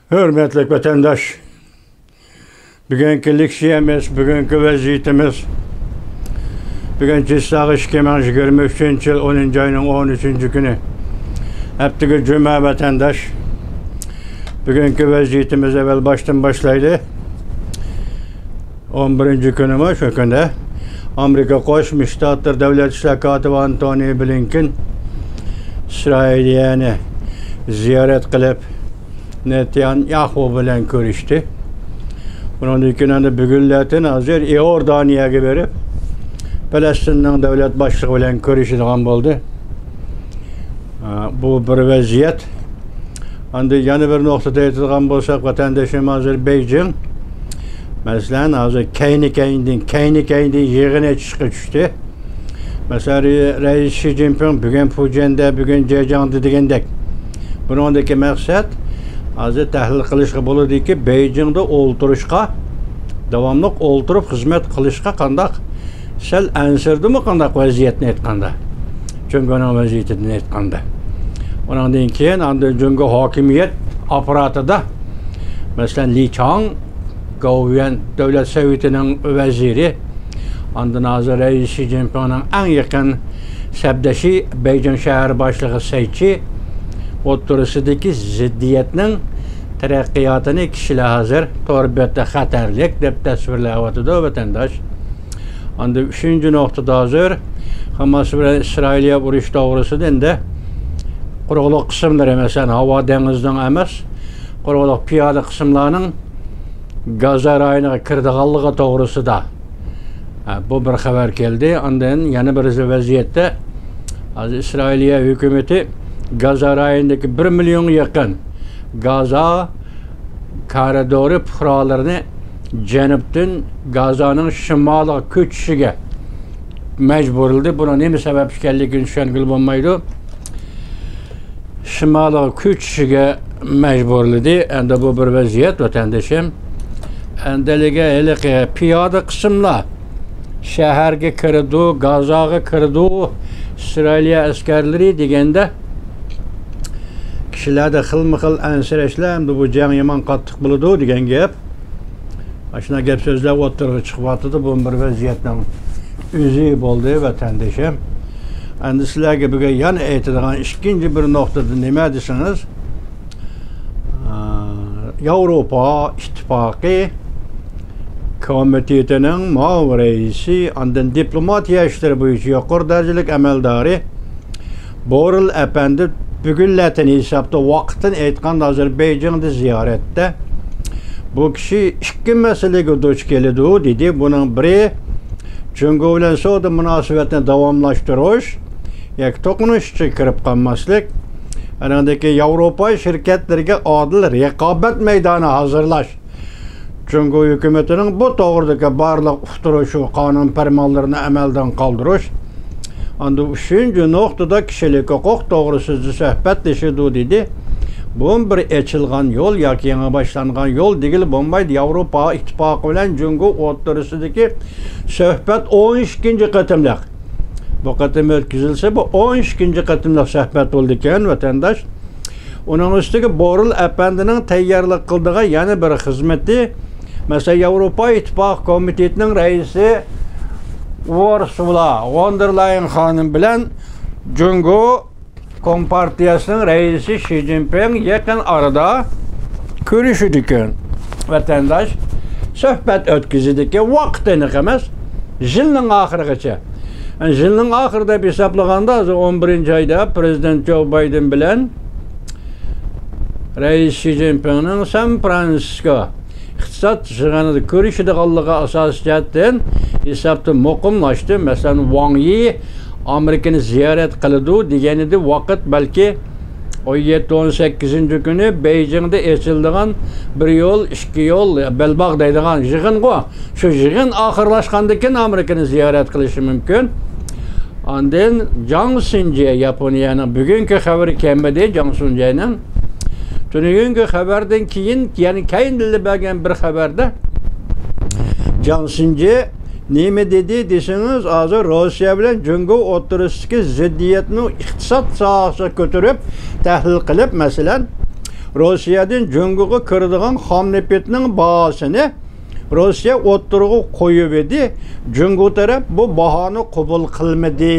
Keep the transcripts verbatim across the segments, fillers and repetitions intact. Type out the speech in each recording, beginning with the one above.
ھۆرمەتلىك ۋەتەنداش، بۈگۈنكى لېكسىيەمىز، بۈگۈنكى ۋەزىيىتىمىز، بۈگۈن چىسلاغ ئىككى مىڭ يىگىرمە ئۈچىنچى يىل ئونىنچى ئاينىڭ ئون ئۈچىنچى كۈنى، ھەپتىگە جۈمە ۋەتەنداش. بۈگۈنكى ۋەزىيىتىمىز ئەۋۋەل باشتىن باشلايلى. ئون بىرىنچى كۈنىمۇ شۇ كۈندە ئامېرىكا قوشما شتاتلىرى دۆلەت ئىشلار كاتىپى ئانتونى بلىنكېن ئىسرائىلىيەنى زىيارەت قىلىپ، نېتانياھۇ بىلەن كۆرۈشتى. ئۇنىڭدىن كېيىن ئەنە بۈگۈنلەتىن ھازىر ئىئوردانىيەگە بېرىپ، پەلەستىننىڭ دۆلەت باشلىقى بىلەن كۆرۈشىدىغان بولدى. ئا، بۇ بىر ۋەزىيەت. ئاندىن يەنە بىر نۇقتىدا ئېيتىدىغان بولساق، ۋەتەندىشىم ھازىر بېيجىڭ، مەسىلەن، ھازىر كەينى-كەينىدىن، كەينى-كەينىدىن يىغىن ئېچىشقا چۈشتى. مەسىلەن، رەئىس شى جىنپىڭ بۈگۈن پۇجيەندە، بۈگۈن جېجياڭدا دېگەندەك. بۇنىڭدىكى مەقسەت، ھازىر تەھلىل قىلىشقا بولىدۇكى، بېيجىڭدا ئولتۇرۇشقا، داۋاملىق ئولتۇرۇپ خىزمەت قىلىشقا قانداق، سەل ئەنسىرىدىمۇ قانداق ۋەزىيەتنى ئېيتقاندا، جۇڭگونىڭ ۋەزىيىتىدىن ئېيتقاندا. ئۇنىڭدىن كېيىن ئاندىن جۇڭگو ھاكىمىيەت ئاپپاراتىدا، مەسىلەن، لى چاڭ، گاۋيۈەن دۆلەت سوۋېتىنىڭ ۋەزىرى، ئاندىن ھازىر رەئىس شى جىنپىڭنىڭ ئەڭ يېقىن سەپدىشى، بېيجىڭ شەھەر باشلىقى سەي چى ئوتتۇرىسىدىكى زىددىيەتنىڭ تەرەققىياتىنى كىشىلەر ھازىر تور بەتتە خەتەرلىك دەپ تەسۋىرلەۋاتىدۇ، ۋەتەنداش. ئاندىن ئۈچىنچى نۇقتىدا، ھازىر ھاماس بىلەن ئىسرائىلىيە ئۇرۇش توغرىسىدا ئەمدى قۇرۇقلۇق قىسىملىرى، مەسىلەن، ھاۋا دېڭىزنىڭ ئەمەس، قۇرۇقلۇق پىيادە قىسىملارنىڭ گازا رايونىغا كىرىدىغانلىقى توغرىسىدا، ھە، بۇ بىر خەۋەر كەلدى. ئاندىن يەنە بىر ۋەزىيەتتە، ھازىر ئىسرائىلىيە ھۆكۈمىتى گازا رايونىدىكى بىر مىليونغا يېقىن گازا كارىدورى پۇقرالىرىنى جەنۇبتىن گازانىڭ شىمالىغا كۆچۈشىگە مەجبۇرلىدى. بۇنىڭ نېمە سەۋەب ئىكەنلىكىنى چۈشەنگىلى بولمايدۇ. شىمالىغا كۆچۈشىگە مەجبۇرلىدى. ئەمدى بۇ بىر ۋەزىيەت، ۋەتەندىشىم. ئەمدىلىگە ھېلىقى پىيادە قىسىملار شەھەرگە كىرىدۇ، گازاغا كىرىدۇ ئىسرائىلىيە ئەسكەرلىرى دېگەندە، كىشىلەردە خىلمۇ خىل ئەنسىرەشلەر، ئەمدى بۇ جەڭ يامان قاتتىق بولىدۇ دېگەن گەپ. ئاشۇنداق گەپ سۆزلەر ئوتتۇرىغا چىقىۋاتىدۇ. بۇ بىر ۋەزىيەتنىڭ ئۆزى بولدى، ۋەتەندىشىم. ئەمدى سىلەرگە بۈگۈن يەنە ئېيتىدىغان ئىككىنچى بىر نۇقتىدا نېمە دېسىڭىز، ئا، ياۋروپا ئىتتىپاقى كومىتېتىنىڭ مۇئاۋىن رەئىسى، ئاندىن دىپلوماتىيە ئىشلىرى بويىچە يۇقىرى دەرىجىلىك ئەمەلدارى بورېل ئەپەندى بۈگۈنلەتىن ھېسابتا، ۋاقىتتىن ئېيتقاندا، ھازىر بېيجىڭدا زىيارەتتە. بۇ كىشى ئىككى مەسىلىگە دۇچ كېلىدۇ، دېدى. بۇنىڭ بىرى، جۇڭگو بىلەن سودا مۇناسىۋەتنى داۋاملاشتۇرۇش ياكى توقۇنۇش ئىچىگە كىرىپ قالماسلىق، ئانىڭدىن كېيىن ياۋروپا شىركەتلىرىگە ئادىل رىقابەت مەيدانى ھازىرلاش. جۇڭگو ھۆكۈمىتىنىڭ بۇ توغرىدىكى بارلىق ئۇقتۇرۇش ۋە قانۇن پەرمانلىرىنى ئەمەلدىن قالدۇرۇش. ئاندىن ئۈچىنچى نۇقتىدا كىشىلىك ھوقۇق توغرىسىدا سۆھبەتلىشىدۇ، دېدى. بۇ بىر ئېچىلغان يول ياكى يېڭى باشلانغان يول دېگىلى بولمايدۇ. ياۋروپا ئىتتىپاقى بىلەن جۇڭگو ئوتتۇرىسىدىكى سۆھبەت ئون ئىككىنچى قېتىملىق. بۇ قېتىم ئۆتكۈزۈلسە، بۇ ئون ئىككىنچى قېتىملىق سۆھبەت بولىدىكەن، ۋەتەنداش. ئۇنىڭ ئۈستىگە بورېل ئەپەندىنىڭ تەييارلىق قىلىدىغان يەنە بىر خىزمىتى، مەسىلەن، ياۋروپا ئىتتىپاقى كومىتېتىنىڭ رەئىسى ئۇرسۇلا ۋون دېر لايېن خانىم بىلەن جۇڭگو كومپارتىيەسىنىڭ رەئىسى شى جىنپىڭ يېقىن ئارىدا كۆرۈشىدىكەن، ۋەتەنداش. سۆھبەت ئۆتكۈزىدىكەن، ۋاقىت ئېنىق ئەمەس، يىلنىڭ ئاخىرىغىچە. يىلنىڭ ئاخىرى دەپ ھېسابلىغاندا، ھازىر ئون بىرىنچى ئايدا پرېزىدېنت جو بايدېن بىلەن رەئىس شى جىنپىڭنىڭ سان فرانسىسكو ئىقتىساد يىغىنىدا كۆرۈشىدىغانلىقى ئاساسىي جەھەتتىن ھېسابتا مۇقىملاشتى. مەسىلەن، ۋاڭ يى ئامېرىكىنى زىيارەت قىلىدۇ دېگەنىدى، ۋاقىت بەلكى ئون يەتتە، ئون سەككىزىنچى كۈنى بېيجىڭدا ئېچىلىدىغان بىر يول، ئىككى يول، بەلباغ دەيدىغان يىغىنغۇ. شۇ يىغىن ئاخىرلاشقاندىن كېيىن ئامېرىكىنى زىيارەت قىلىشى مۇمكىن. ئاندىن جاڭ سىنجې، ياپونىيەنىڭ، بۈگۈنكى خەۋىرى كەلمىدى جاڭ سىنجېنىڭ. تۈنۈگۈنكى خەۋەردىن كېيىن، يەنى كەينىدىنلا بەرگەن بىر خەۋەردە جاڭ سىنجې نېمە دېدى دېسىڭىز، ھازىر روسىيە بىلەن جۇڭگو ئوتتۇرىسىدىكى زىددىيەتنى ئىقتىساد ساھەسىگە كۆتۈرۈپ تەھلىل قىلىپ، مەسىلەن، روسىيەدىن جۇڭگوغا كىرىدىغان خام نېفىتنىڭ باھاسىنى روسىيە ئوتتۇرىغا قويۇۋىدى. جۇڭگو تەرەپ بۇ باھانى قوبۇل قىلمىدى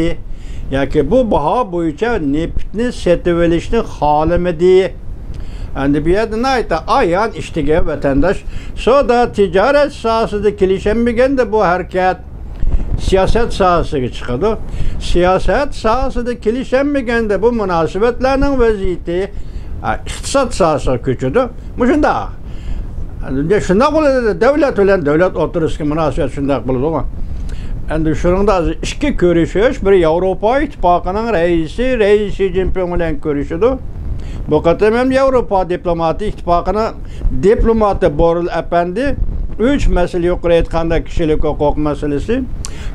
ياكى بۇ باھا بويىچە نېفىتنى سېتىۋېلىشنى خالىمىدى. ئەمدى بۇ يەردە ناھايىتى ئايان ئىشتىگە ۋەتەنداش سودا تىجارەت ساھەسىدە كېلىشەلمىگەندە بۇ ھەرىكەت سىياسەت ساھەسىگە چىقىدۇ. سىياسەت ساھەسىدە كېلىشەلمىگەندە بۇ مۇناسىۋەتلەرنىڭ ۋەزىيىتى، ئا، ئىقتىساد ساھەسىگە كۆچىدۇ. مۇشۇنداق. ئەمدى شۇنداق بولىدۇ. دۆلەت بىلەن دۆلەت ئوتتۇرىسىدىكى مۇناسىۋەت شۇنداق بولىدۇغۇ. ئەمدى شۇنىڭدا ھازىر ئىككى كۆرۈشۈش، بىرى ياۋروپا ئىتتىپاقىنىڭ رەئىسى، رەئىس شى جىنپىڭ بىلەن كۆرۈشىدۇ. بۇ قېتىم ھەم ياۋروپا دىپلوماتىك ئىتتىپاقىنىڭ دىپلوماتى بورېل ئەپەندى ئۈچ مەسىلە، يۇقىرى ئېيتقاندا كىشىلىك ھوقۇق مەسىلىسى،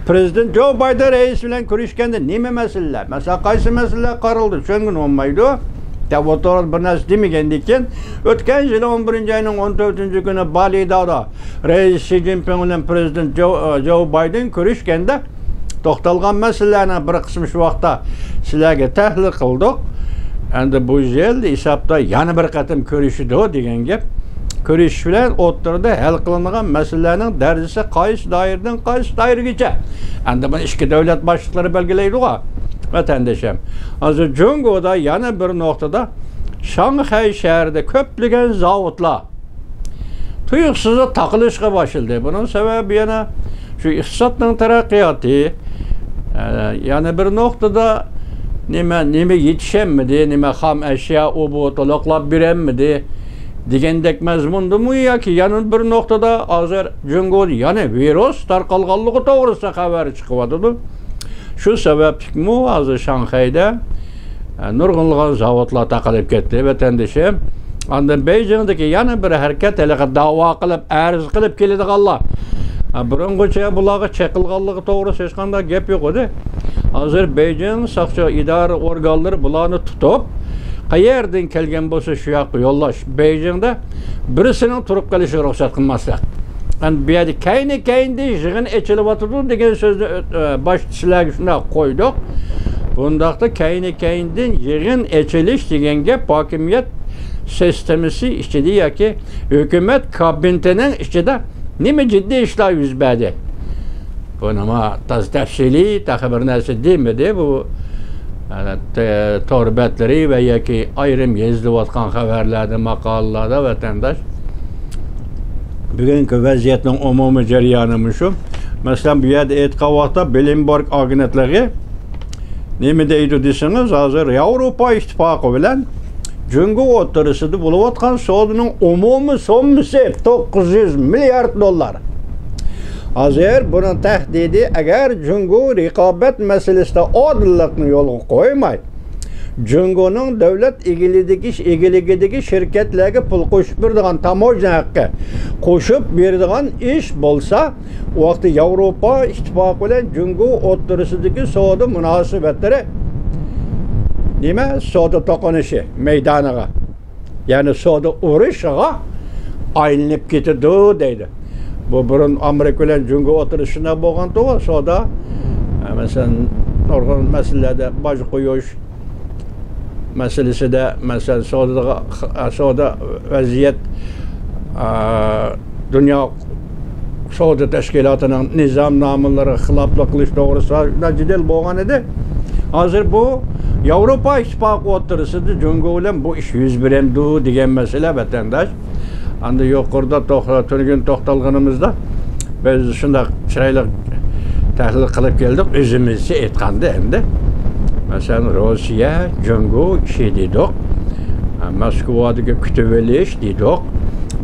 پىرېزىدېنت جو بايدېن رەئىس بىلەن كۆرۈشكەندە نېمە مەسىلىلەر، مەسىلەن، قايسى مەسىلىلەر قارىلىدۇ، چۈشەنگىلى بولمايدۇ دەپ ئوتتۇرىغا بىر نەرسە دېمىگەندىن كېيىن، ئۆتكەن يىلى ئون بىرىنچى ئاينىڭ ئون تۆتىنچى كۈنى بالىدادا رەئىس شى جىنپىڭ بىلەن پىرېزىدېنت جو، جو بايدېن كۆرۈشكەندە، توختالغان مەسىلىلەرنىڭ بىر قىسمى شۇ ۋاقىتتا سىلەرگە تەھلىل قىلدۇق. ئەمدى بۇ يىل ھېسابتا يەنە بىر قېتىم كۆرۈشىدۇ دېگەن گەپ. كۆرۈشۈش بىلەن ئوتتۇرىدا ھەل قىلىنغان مەسىلىلەرنىڭ دەرىجىسى قايسى دائىرىدىن قايسى دائىرىگىچە. ئەمدى بۇنى ئىككى دۆلەت باشلىقلىرى بەلگىلەيدىغۇ، ۋەتەندىشىم. ھازىر جۇڭگودا يەنە بىر نۇقتىدا، شاڭخەي شەھىرىدە كۆپلىگەن زاۋۇتلار تۇيۇقسىزلا تاقىلىشقا باشلىدى. بۇنىڭ سەۋەبى يەنە شۇ ئىقتىسادنىڭ تەرەققىياتى. ئە، يەنە بىر نۇقتىدا نېمە، نېمە يېتىشەلمىدى، نېمە خام ئەشيا، ئۇ بۇ تولۇقلاپ بېرەلمىدى دېگەندەك مەزمۇندىمۇ ياكى يەنە بىر نۇقتىدا ھازىر جۇڭگودا يەنە ۋىرۇس تارقالغانلىقى توغرىسىدا خەۋەر چىقىۋاتىدۇ. شۇ سەۋەبلىكمۇ ھازىر شاڭخەيدە، ئە، نۇرغۇنلىغان زاۋۇتلار تاقىلىپ كەتتى، ۋەتەندىشىم. ئاندىن بېيجىڭدىكى يەنە بىر ھەرىكەت، ھېلىقى داۋا قىلىپ، ئەرز قىلىپ كېلىدىغانلار. ئە، بۇرۇنغۇچە بۇلارغا چېقىلغانلىقى توغرىسىدا ھېچقانداق گەپ يوق ئىدى. ھازىر بېيجىڭ ساقچى ئىدارە ئورگانلىرى بۇلارنى تۇتۇپ، قەيەردىن كەلگەن بولسا شۇ ياققا يوللاش. بېيجىڭدا بىرسىنىڭ تۇرۇپ قېلىشىغا رۇخسەت قىلماسلىق. ئەمدى بۇ يەردە كەينى-كەينىدىن يىغىن ئېچىلىۋاتىدۇ دېگەن سۆزنى، ئۆ، ئۆ، باشتا سىلەرگە شۇنداق قويدۇق. بۇنداقتا كەينى-كەينىدىن يىغىن ئېچىلىش دېگەن گەپ ھاكىمىيەت سىستېمىسى ئىچىدە ياكى ھۆكۈمەت كابىنېتىنىڭ ئىچىدە نېمە جىددىي ئىشلار يۈز بەردى؟ بۇنىمۇ تازا تەپسىلىي تېخى بىر نەرسە دېمىدى. بۇ، ئە، تور بەتلىرى ۋە ياكى ئايرىم يېزىلىۋاتقان خەۋەرلەردە، ماقالىلەردە ۋەتەنداش بۈگۈنكى ۋەزىيەتنىڭ ئومۇمىي جەريانى مۇشۇ. مەسىلەن، بۇ يەردە ئېيتقان ۋاقىتتا بلومبېرگ ئاگېنتلىقى نېمە دەيدۇ دېسىڭىز، ھازىر ياۋروپا ئىتتىپاقى بىلەن جۇڭگو ئوتتۇرىسىدا بولۇۋاتقان سودىنىڭ ئومۇمىي سوممىسى توققۇز يۈز مىليارد دوللار. ھازىر بۇنىڭ تەھدىتى، ئەگەر جۇڭگو رىقابەت مەسىلىسىدە ئادىللىقنى يولغا قويماي، جۇڭگونىڭ دۆلەت ئىگىلىكىدىكى، ئىگىلىكىدىكى شىركەتلەرگە پۇل قوشۇپ بېرىدىغان تاموژنا ھەققى قوشۇپ بېرىدىغان ئىش بولسا، ئۇ ۋاقىتتا ياۋروپا ئىتتىپاقى بىلەن جۇڭگو ئوتتۇرىسىدىكى سودا مۇناسىۋەتلىرى نېمە؟ سودا توقۇنۇشى مەيدانىغا، يەنى سودا ئۇرۇشىغا ئايلىنىپ كېتىدۇ دەيدۇ. بۇ بۇرۇن ئامېرىكا بىلەن جۇڭگو ئوتتۇرىسىدا شۇنداق بولغانتىغۇ، سودا، ئە، مەسىلەن، نۇرغۇن مەسىلىلەردە باج قويۇش مەسىلىسىدە، مەسىلەن، سودىغا، سودا ۋەزىيەت، ئە، دۇنيا سودا تەشكىلاتىنىڭ نىزامنامىلىرىغا خىلاپلىق قىلىش توغرىسىدا جېدەل بولغان ئىدى. ھازىر بۇ ياۋروپا ئىتتىپاقى ئوتتۇرىسىدا جۇڭگو بىلەن بۇ ئىش يۈز بېرەمدۇ دېگەن مەسىلە، ۋەتەنداش. ئاندىن يۇقىرىدا توخ-، تۈنۈگۈن توختالغىنىمىزدا، بىز شۇنداق چىرايلىق تەھلىل قىلىپ كەلدۇق، ئۆزىمىزچە ئېيتقاندا ئەمدى. مەسىلەن، روسىيە، جۇڭگو ئىشى دېدۇق. ماسكۋادىكى كۈتۈۋېلىش دېدۇق.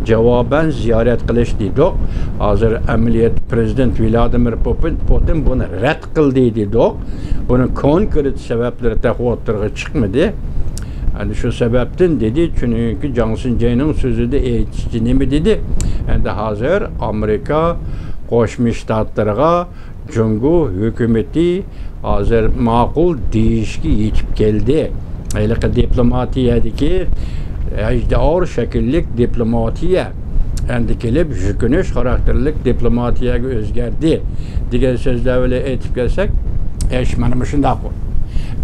جاۋابەن زىيارەت قىلىش دېدۇق. ھازىر ئەمەلىيەتتە پىرېزىدېنت ۋلادىمىر پۇتىن، پۇتىن بۇنى رەت قىلدى دېدۇق. بۇنىڭ كونكرېت سەۋەبلىرى تېخى ئوتتۇرىغا چىقمىدى. ئەنە شۇ سەۋەبتىن دېدى، چۈنكى جاڭ سىنجەينىڭ سۆزىدە ئېيتىشىچە نېمە دېدى؟ ئەمدى ھازىر ئامېرىكا قوشما شتاتلىرىغا جۇڭگو ھۆكۈمىتى ھازىر ماقۇل دېيىشكە يېتىپ كەلدى. ھېلىقى دىپلوماتىيەدىكى ئەجدىھار شەكىللىك دىپلوماتىيە ئەمدى كېلىپ يۈكۈنۈش خاراكتېرلىك دىپلوماتىيەگە ئۆزگەردى دېگەن سۆزلەر بىلەن ئېيتىپ كەلسەك، ئىش مانا مۇشۇنداق.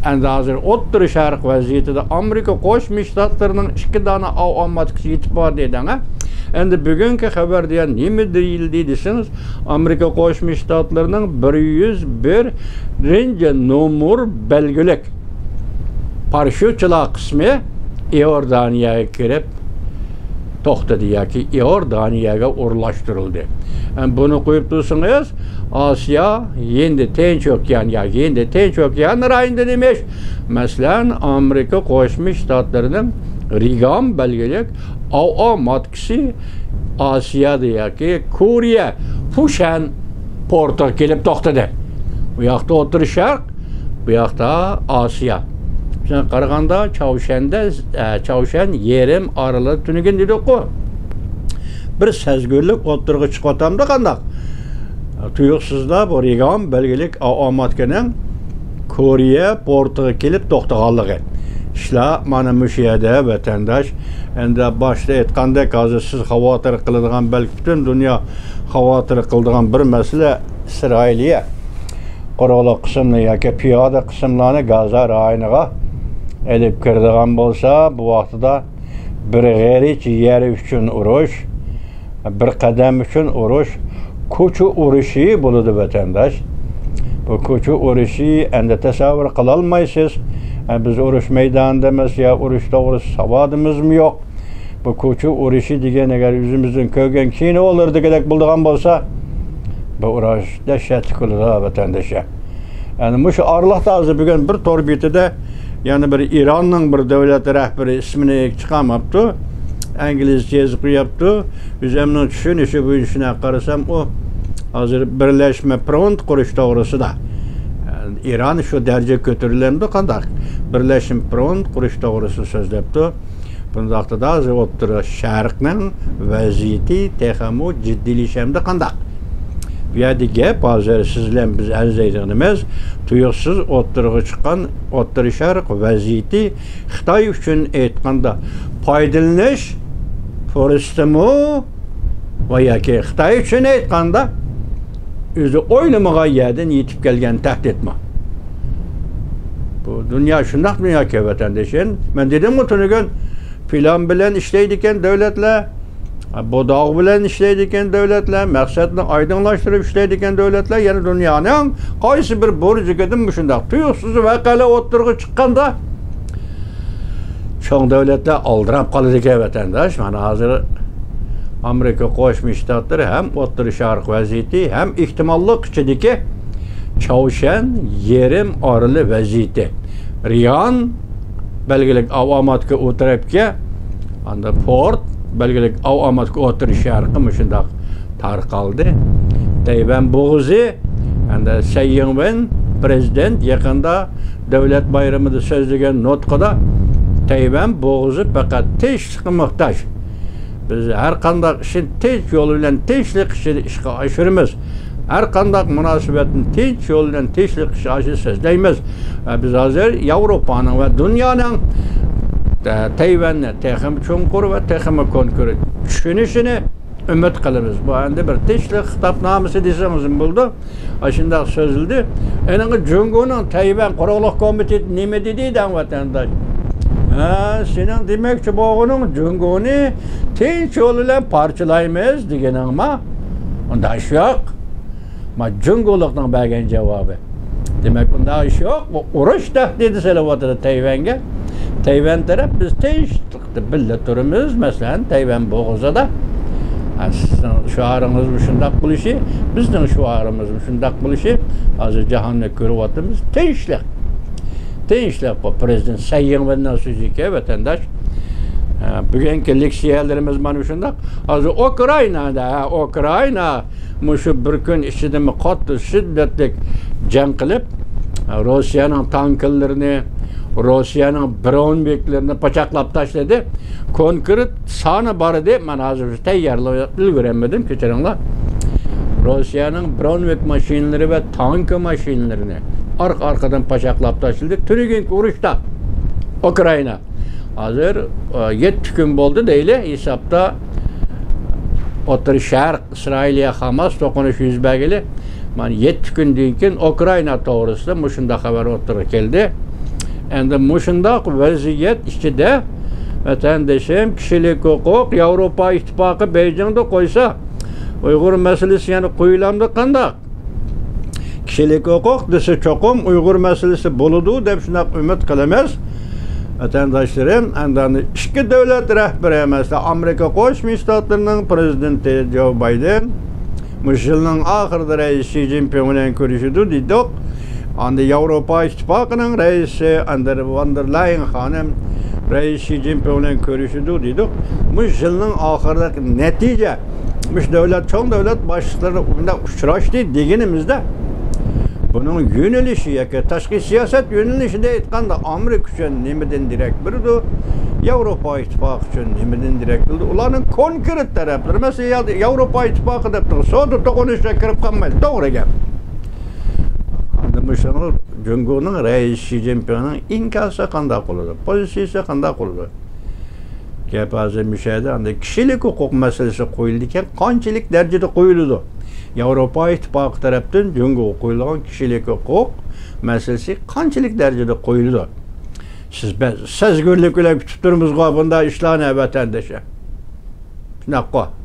ئەمدى ھازىر ئوتتۇرا شەرق ۋەزىيىتىدە ئامېرىكا قوشما شتاتلىرىنىڭ ئىككى دانا ئاۋ ئاماتكىسى يېتىپ باردى دەڭە. ئەمدى بۈگۈنكى خەۋەردە يەنە نېمە دېيىلدى دېسىڭىز، ئامېرىكا قوشما شتاتلىرىنىڭ بىر يۈز بىرىنچى نومۇر بەلگىلىك پاراشيۇتچىلار قىسمى ئىئوردانىيەگە كىرىپ توختىدى ياكى ئىئوردانىيەگە ئورۇنلاشتۇرۇلدى. ئەم، بۇنى قويۇپ تۇرسىڭىز، ئاسىيا، ھىندى، تىنچ ئوكيان ياكى ھىندى، تىنچ ئوكيان رايونىدا نېمە ئىش؟ مەسىلەن، ئامېرىكا قوشما شتاتلىرىنىڭ رېگان بەلگىلىك ئاۋ ئاماتكىسى ئاسىيادا ياكى كورېيە، فۇشەن پورتىغا كېلىپ توختىدى. بۇ ياقتا ئوتتۇرا شەرق، بۇ ياقتا ئاسىيا. شۇڭا قارىغاندا چاۋشەندە، ئە، چاۋشەن يېرىم ئارىلىدا تۈنۈگۈن دېدۇققۇ. بىر سەزگۈرلۈك ئوتتۇرىغا چىقىۋاتامدۇ قانداق؟ تۇيۇقسىزلا بۇ رېگان بەلگىلىك ئاۋ ئاماتكىنىڭ كورېيە پورتىغا كېلىپ توختىغانلىقى. ئىشلار مانا مۇشۇ يەردە، ۋەتەنداش. ئەمدى باشتا ئېيتقاندەك، ھازىر سىز خاۋاتىر قىلىدىغان، بەلكى پۈتۈن دۇنيا خاۋاتىر قىلىدىغان بىر مەسىلە ئىسرائىلىيە قوراللىق قىسىمنى ياكى پىيادە قىسىملارنى گازا رايونىغا ئېلىپ كىرىدىغان بولسا، بۇ ۋاقتىدا بىر غېرىچ يەر ئۈچۈن ئۇرۇش، بىر قەدەم ئۈچۈن ئۇرۇش، كوچا ئۇرۇشى بولىدۇ، ۋەتەنداش. بۇ كوچا ئۇرۇشى ئەمدى تەسەۋۋۇر قىلالمايسىز. بىز ئۇرۇش مەيدانىدا ئەمەس يا ئۇرۇش توغرىسى ساۋادىمىزمۇ يوق. بۇ كوچا ئۇرۇشى دېگەن ئەگەر ئۆزىمىزدىن كۆرگەن كىنولىرىدىكىدەك بولىدىغان بولسا، بۇ ئۇرۇش دەھشەتلىك بولىدۇ، ۋەتەنداشلار. يەنى مۇشۇ ئارىلىقتا ھازىر بۈگۈن بىر تور بېتىدە يەنە بىر ئىراننىڭ بىر دۆلەت رەھبىرى، ئىسمىنى چىقارماپتۇ، ئىنگلىزچە يېزىپ قويۇپتۇ. ئۆزۈمنىڭ چۈشىنىشى بويىچە شۇنداق قارىسام، ئۇ ھازىر بىرلەشمە فرونت قۇرۇش توغرىسىدا، يەنى ئىران شۇ دەرىجىگە كۆتۈرۈلەمدۇ قانداق؟ بىرلەشمە فرونت قۇرۇش توغرىسىدا سۆزلەپتۇ. بۇنداقتا ھازىر ئوتتۇرا شەرقنىڭ ۋەزىيىتى تېخىمۇ جىددىيلىشەمدۇ قانداق؟ بۇ يەردە گەپ ھازىر سىز بىلەن بىز ئەرزەيدىغىنىمىز تۇيۇقسىز ئوتتۇرىغا چىققان ئوتتۇرا شەرق ۋەزىيىتى، خىتاي ئۈچۈن ئېيتقاندا پايدىلىنىش پۇرسىتىمۇ ۋە ياكى خىتاي ئۈچۈن ئېيتقاندا ئۆزى ئويلىمىغان يەردىن يېتىپ كەلگەن تەھدىتمۇ؟ بۇ دۇنيا شۇنداق دۇنياكەن، ۋەتەندىشىم. مەن دېدىمغۇ تۈنۈگۈن، پىلان بىلەن ئىشلەيدىكەن دۆلەتلەر، بۇ داغ بىلەن ئىشلەيدىكەن دۆلەتلەر، مەقسەتنى ئايدىڭلاشتۇرۇپ ئىشلەيدىكەن دۆلەتلەر يەنە دۇنيانىڭ قايسى بىر بۇرجىكىدىن مۇشۇنداق تۇيۇقسىز ۋەقەلەر ئوتتۇرىغا چىققاندا، چوڭ دۆلەتلەر ئالدىراپ قالىدىكەن، ۋەتەنداش. مانا ھازىر ئامېرىكا قوشما شتاتلىرى ھەم ئوتتۇرا شەرق ۋەزىيىتى، ھەم ئېھتىماللىق ئىچىدىكى چاۋشيەن يېرىم ئارىلى ۋەزىيىتى. رېگان بەلگىلىك ئاۋ ئاماتكا ئۇ تەرەپكە، ئاندا پورت بەلگىلىك ئاۋ ئاماتكا ئوتتۇرا شەرققە مۇشۇنداق تارقالدى. تەيۋەن بوغۇزى، ئەمدى سەي يىڭۋېن پرېزىدېنت يېقىندا دۆلەت بايرىمىدا سۆزلىگەن نۇتقىدا، تەيۋەن بوغۇزى پەقەت تىنچلىققا موھتاج. بىز ھەر قانداق ئىشنى تىنچ يول بىلەن، تىنچلىق ئىچىدە ئىشقا ئاشۇرىمىز. ھەر قانداق مۇناسىۋەتنى تىنچ يول بىلەن، تىنچلىق ئىچىدە سۆزلەيمىز. ۋە بىز ھازىر ياۋروپانىڭ ۋە دۇنيانىڭ، ئە، تەيۋەننى تېخىمۇ چوڭقۇر ۋە تېخىمۇ كونكرېت چۈشىنىشىنى ئۈمىد قىلىمىز. بۇ ئەمدى بىر تىنچلىق خىتابنامىسى دېسىڭىزمۇ بولىدۇ. ئاشۇنداق سۆزلىدى. ئېنىڭ جۇڭگونىڭ تەيۋەن قۇرۇقلۇق كومىتېتى نېمە دېدى دەڭ، ۋەتەنداش؟ ھە، سېنىڭ دېمەكچى بولغىنىڭ جۇڭگونى تىنچ يول بىلەن پارچىلايمىز دېگىنىڭما؟ ئۇنداق ئىش يوق. ما جۇڭگولۇقنىڭ بەرگەن جاۋابى. دېمەك، ئۇنداق ئىش يوق. بۇ ئۇرۇش تەھدىتى سېلىۋاتىدۇ تەيۋەنگە. تەيۋەن تەرەپ بىز تىنچلىقتا بىللە تۇرىمىز، مەسىلەن، تەيۋەن بوغۇزىدا. ھە، سىزنىڭ شوئارىڭىز مۇشۇنداق بولۇشى، بىزنىڭ شوئارىمىز مۇشۇنداق بولۇشى، ھازىر جاھاندا كۆرۈۋاتىمىز، تىنچلىق. تىنچلىق بۇ پرېزىدېنت سەي يىڭۋېننىڭ سۆزى ئىكەن، ۋەتەنداش. ھە، بۈگۈنكى لېكسىيەلىرىمىز مانا شۇنداق. ھازىر ئۇكرائىنادا، ھە، ئۇكرائىنا مۇشۇ بىر كۈن ئىچىدىمۇ قاتتىق شىددەتلىك جەڭ قىلىپ، روسىيەنىڭ تانكىلىرىنى، روسىيەنىڭ برونۋىكلىرىنى پاچاقلاپ تاشلىدى. كونكرېت سانى بار ئىدى، مەن ھازىر تەييارلاپ ئۈلگۈرەلمىدىم، كەچۈرۈڭلار. روسىيەنىڭ برونۋىك ماشىنىلىرى ۋە تانكا ماشىنىلىرىنى ئارقا-ئارقىدىن پاچاقلاپ تاشلىدى. تۈنۈگۈنكى ئۇرۇشتا ئۇكرائىنا ھازىر، ئە، يەتتە كۈن بولدى دەيلى، ھېسابتا ئوتتۇرا شەرق، ئىسرائىلىيە، خاماس توقۇنۇشى يۈز بەرگىلى، مانا، يەتتە كۈندىن كېيىن ئۇكرائىنا توغرىسىدا مۇشۇنداق خەۋەر ئوتتۇرىغا كەلدى. ئەمدى مۇشۇنداق ۋەزىيەت ئىچىدە، ۋەتەندىشىم، كىشىلىك ھوقۇق ياۋروپا ئىتتىپاقى بېيجىڭدا قويسا، ئۇيغۇر مەسىلىسى يەنە قويۇلامدۇ قانداق؟ كىشىلىك ھوقۇق دېسە، چوقۇم ئۇيغۇر مەسىلىسى بولىدۇ دەپ شۇنداق ئۈمىد قىلىمىز. ۋەتەنداشلىرىم، ئەمدى ئىككى دۆلەت رەھبىرى، مەسىلەن، ئامېرىكا قوشما شتاتلىرىنىڭ پرېزىدېنتى جو بايدېن مۇشۇ يىلنىڭ ئاخىرىدا رەئىس شى جىنپىڭ بىلەن كۆرۈشىدۇ دېدۇق. ئاندىن ياۋروپا ئىتتىپاقىنىڭ رەئىسى ئاندېر ۋان دېر لايېن خانىم رەئىس شى جىنپىڭ بىلەن كۆرۈشىدۇ دېدۇق. مۇشۇ يىلنىڭ ئاخىرىدىكى نەتىجە، مۇشۇ دۆلەت، چوڭ دۆلەت باشلىقلىرى بۇنداق ئۇچراشتى دېگىنىمىزدە، بۇنىڭ يۆنىلىشى ياكى تاشقى سىياسەت يۆنىلىشىدە ئېيتقاندا، ئامېرىكا ئۈچۈن نېمىدىن دېرەك بېرىدۇ؟ ياۋروپا ئىتتىپاقى ئۈچۈن نېمىدىن دېرەك بېرىدۇ؟ ئۇلارنىڭ كونكرېت تەرەپلىرى، مەسىلەن، يا-، ياۋروپا ئىتتىپاقى دەپ تۇرۇپ، سودا توقۇنۇشىغا كىرىپ قالمايدۇ، توغرا گەپ. ئەمدى مۇشۇنىڭ جۇڭگونىڭ رەئىسى شى جىنپىڭنىڭ ئىنكاسى قانداق بولىدۇ؟ پوزىتسىيىسى قانداق بولىدۇ؟ گەپ ھازىر مۇشۇ يەردە، ئەمدى كىشىلىك ھوقۇق مەسىلىسى قويۇلىدىكەن، قانچىلىك دەرىجىدە قويۇلىدۇ؟ ياۋروپا ئىتتىپاقى تەرەپتىن جۇڭگوغا قويۇلغان كىشىلىك ھوقۇق مەسىلىسى قانچىلىك دەرىجىدە قويۇلىدۇ؟ سىز بە-، سەزگۈرلۈك بىلەن كۈتۈپ تۇرىمىزغۇ بۇنداق ئىشلارنى، ۋەتەندىشىم. شۇنداققۇ؟